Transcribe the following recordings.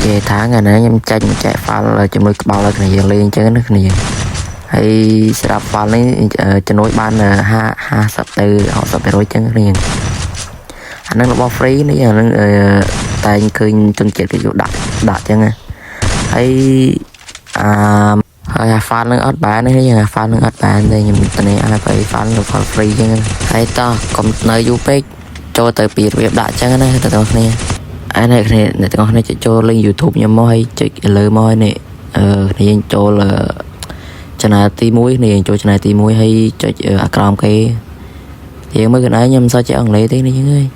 និយាយថាថ្ងៃនេះខ្ញុំចែកចែក file ជាមួយក្បាលឲ្យគ្នាយើងលេងអញ្ចឹងណាគ្នាយើងហើយស្រាប់ file នេះជំនួយបាន50 50ទៅ60%អញ្ចឹងគ្នាយើងអានឹងរបស់ free នេះអានឹងតែងឃើញជនជាតិគេយកដាក់ដាក់អញ្ចឹងណាហើយអាហើយអា file នឹងអត់បានទេអា file នឹងអត់បានទេខ្ញុំតនេះអាទៅ file នឹង file free អញ្ចឹងហើយតោះកុំនៅយូរពេកចូលទៅពីរបៀបដាក់អញ្ចឹងណាទៅទាំងគ្នា អានេះគ្នាអ្នកទាំងអស់គ្នាចុចចូល link YouTube ខ្ញុំមកហើយចុចលើមកហើយនេះអឺគ្នាយើងចូល channel ទី1គ្នាយើងចូល channel ទី1ហើយចុចអាក្រោមគេយើងមើលកណ្ដាលខ្ញុំមិនសូវចេះអង់គ្លេសទេនេះយើងអើយ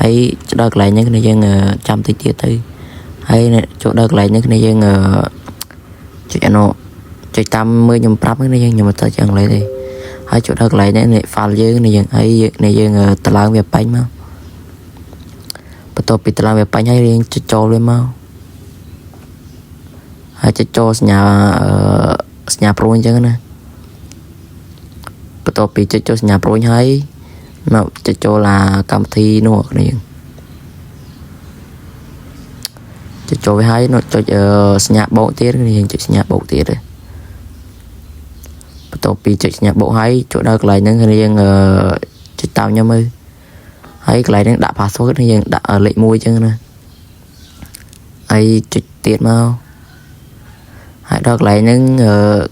ហើយដល់កន្លែងហ្នឹងគ្នាយើងចាំតិចទៀតទៅហើយចូលដល់កន្លែងហ្នឹងគ្នាយើងចុចអានោះចុចតាមមើលខ្ញុំប្រាប់គ្នាយើងខ្ញុំមិនសូវចេះអង់គ្លេសទេហើយចូលដល់កន្លែងនេះនេះ file យើងនេះយើងហើយនេះយើងតឡើងវាបាញ់មកបន្ទាប់ពីតឡើងវាបាញ់ហើយរៀងចុចចូលវាមកហើយចុចចូលសញ្ញាអឺសញ្ញាព្រួយអញ្ចឹងណាបន្ទាប់ពីចុចចូលសញ្ញាព្រួយហើយមកចុចចូលអាកម្មវិធីនោះគ្នាយើងចុចចូលវាហើយនោះចុចសញ្ញាបូកទៀតគ្នាយើងចុចសញ្ញាបូកទៀតបន្ទាប់ពីចុចសញ្ញាបូកហើយចូលដល់កន្លែងហ្នឹងគ្នាយើងចុចតាមខ្ញុំមើលហើយកន្លែងហ្នឹងដាក់ password នេះយើងដាក់លេខ1អញ្ចឹងណាហើយចុចទៀតមកហើយដល់កន្លែងហ្នឹង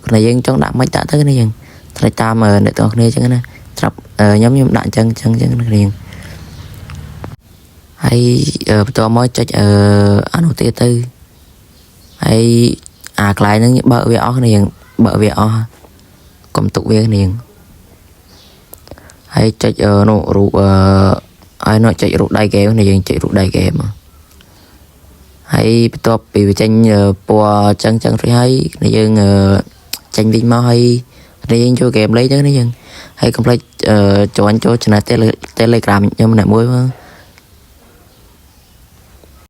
គ្នាយើងចង់ដាក់មិនដាក់ទៅគ្នាយើងត្រូវតាមអ្នកទាំងគ្នាអញ្ចឹងណាត្រាប់ខ្ញុំខ្ញុំដាក់អញ្ចឹងអញ្ចឹងអញ្ចឹងគ្នាយើងហើយបន្ទាប់មកចុចអានោះទៀតទៅហើយអាកន្លែងហ្នឹងបើកវាអស់គ្នាយើងបើកវាអស់កុំទុកវាគ្នាយើងហើយចុចនោះរូបអឺហើយនោះចុចរូបដៃហ្គេមនេះយើងចុចរូបដៃហ្គេមហើយបន្ទាប់ពីវាចេញពណ៌ចឹងចឹងរួចហើយនេះយើងចេញវិញមកហើយនេះយើងចូលហ្គេមលេងទៅនេះយើងហើយកុំភ្លេចចូលចូល channel Telegram ខ្ញុំម្នាក់មួយមក។